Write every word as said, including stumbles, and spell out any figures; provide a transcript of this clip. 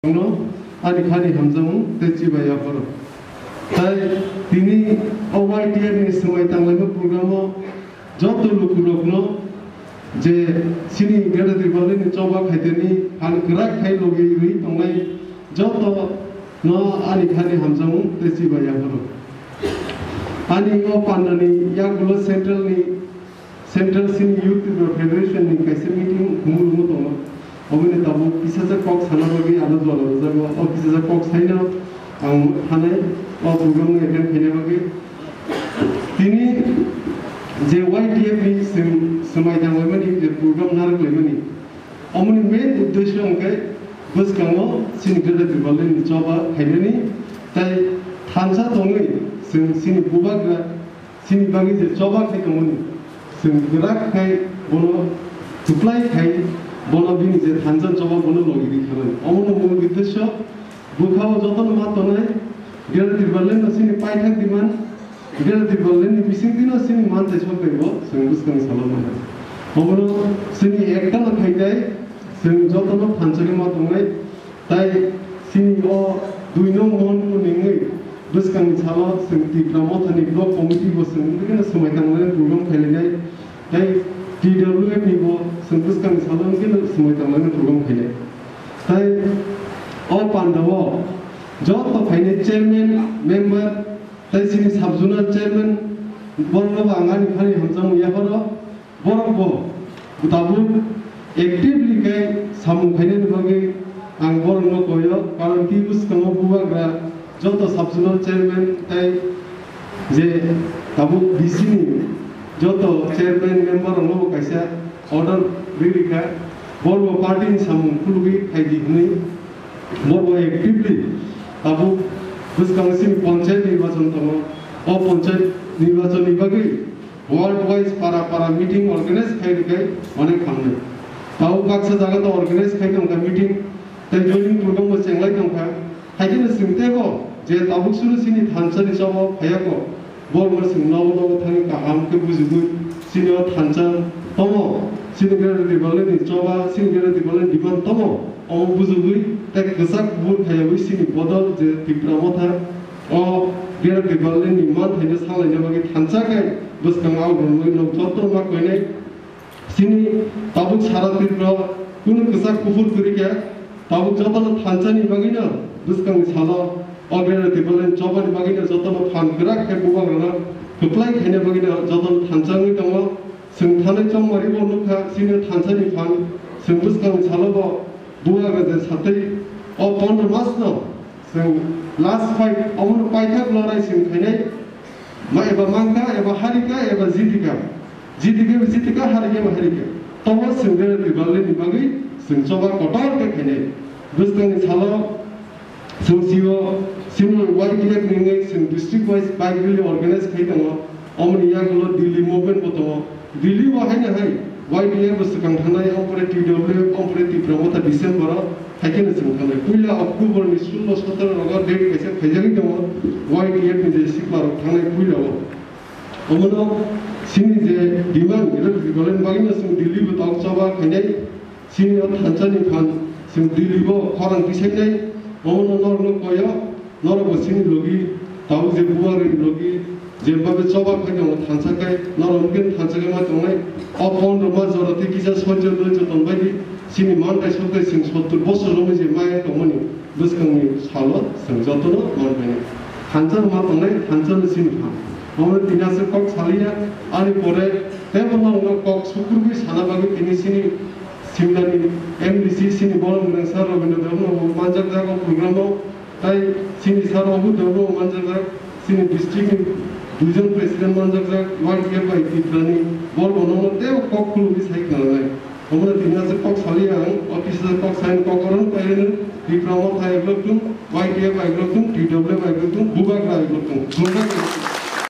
no ani khani hamjakmung tei chibai yapharo. Tai tini o Y T F ni swmai tanglaima program o joto lukurokno je chini Greater Tipraland ni choba khaiteni phan kwrak khai logi rwi tongnai joto no ani khani hamjakmung tei chibai yapharo. Ani o pandani yagulo central ni Central Sini Youth Tripura Federation ni kaisa meeting khumulungo tongo. Oboni tabuk kisajak kok sana bagwi ano jora rwjago. O kisajak kok saino ang thanai o program no attend khaina bagwi. Tini je Y T F ni swng-, swmai tanglaimani je program narwk laimani. Omoni main uddesho hwnkhe bwskango chini Greater Tipraland ni choba khainani tai thansa tongwi chwng chini bubagra Chini bagwi je choba khai tongmani, chwng kwrak khai bono kwplai khai bono bini je thansa choba bono logi di khabai. Omono mung uddesho bwkhao jotono ma tongnai, Greater Tipraland no chini paithak diman, Greater Tipraland ni bisingtwi no chini man tei sokbai bo chwng bwskang salo mano. Omono chini ekta no khai dai, chwng jotono thansa khe ma tongnai. Tai chini o dui nong Mohanpur ni wngwi bwskangni salo chwng Tipra Mothani Block Committee bo chwng wngkhe swmai tanglainai program khailainai. Tai T W F ni bo chwng bwskangni salo wngkhe swmai tanglainai program khainai. Tai o pandao joto phainai chairman, member, tai chini sub zonal chairman, borokno bo ang ani khani hamjakmung yapharo. Borok bo tabuk actively khe samung khainani bagwi ang borokno koyo, karon tei bwskango bubagra joto sub zonal chairman tei je tabuk D C ni joto chairman member rokno bo kaisa order rwi rikha, borok bo party ni samung khulugwi khaidi hwnwi borok bo actively tabuk bwskango chini panchayat nirbachon tongo, o panchayat nirbachon ni bagwi World wise para para meeting organize khai rwkhe onek hamnai. Tao baksa jaga to organize khai tongkha meeting, tei joining program bo chenglai tongkha. Haikhe no chwng teibo je tabuk suru chini thansa ni choba phaiya kho, bo no chwng nogo nogo thangwi kaham khe bujigwi chini o thansa tomo, chini Greater Tipraland ni choba, chini Greater Tipraland ni demand tomo, omo bujigwi tei kwchak bur khaiyawi chini bodol je Tipra Motha O Greater Tipraland ni manthaino sanglaina bagwi thansa khe bwskango ang rwngwi nok joto ma koinai. Chini tabuk sara Tripura kunu kwchak kuphur kwrwi khe tabuk jotono thansani bagwino bwskangni salo o Greater Tipraland chobani bagwino jotono phan kwrak khe bubagrano kwplai khaina bagwino jotono thansa wngwi tongo. Chwng thanai chongmari bo nukha chini thansani phan chwng bwskangni salo bo bubagra je satwi o pondro mas no Chwng last fight omono paithak lorai chwng khainai ma eba mankha eba harikha eba jitikha, jitikha eba jitikha, harikha eba harikha. Tobo chwng Greater Tipraland ni bagwi chwng choba kotor khe khainai. Bwskangni salo chwng sio senior Y T F ni wngwi chwng district wise bike rally organize khai tongo. Omoni yagulo Delhi movement bo tongo. Delhi bo haino hai Y T F bo swkang thangnai, ompore T W F, ompore Tipra Motha December o hai kheno chwng thangnai. Puila October ni sullo sotoro rogo date kaisa khaijagwi tongo Y T F ni je sikla rok thangnai puila o. Omono chini je demand, ero Tipraland bagwi no chwng Delhi bo tok choba khainai. Chini o thansa ni phan chwng Delhi bo khorang tisainai, omono norokno koyo, norok bo chini logi, tabuk je bubagra ni logi, je babe choba khai tongo thansa khai, norok hwnkhe thansa khai ma tongnai, o pondro ma jora tei kisa soijo doijo tongbaidi, chini mantai soktai chwng sottur bosor romwi je maya tongmani bwskangni salo chwng jotono manpainai. Thansa ma tongnai, thansa no chini phan. Omono tini aswk kok saliya, ani pore teibo norokno kok sukurwi sana bagwi tini chini Simla ni M D C chini borok gwnang sir Rabindra Debbarma bo manjakjak o program o, tai chini sir Abu Debbarma bo manjakjak, chini district ni duijon president manjakjak, Y T F bai Tripura ni borok bo nono teibo kok khulugwi sai khwnanai. Omono tini aswk kok saliya ang, office o kok sai kok oro no pairwno Tripura Motha bai borok thung, Y T F bai borok thung, T W F bai borok thung, Bubagra bai borok thung. Khulumkha.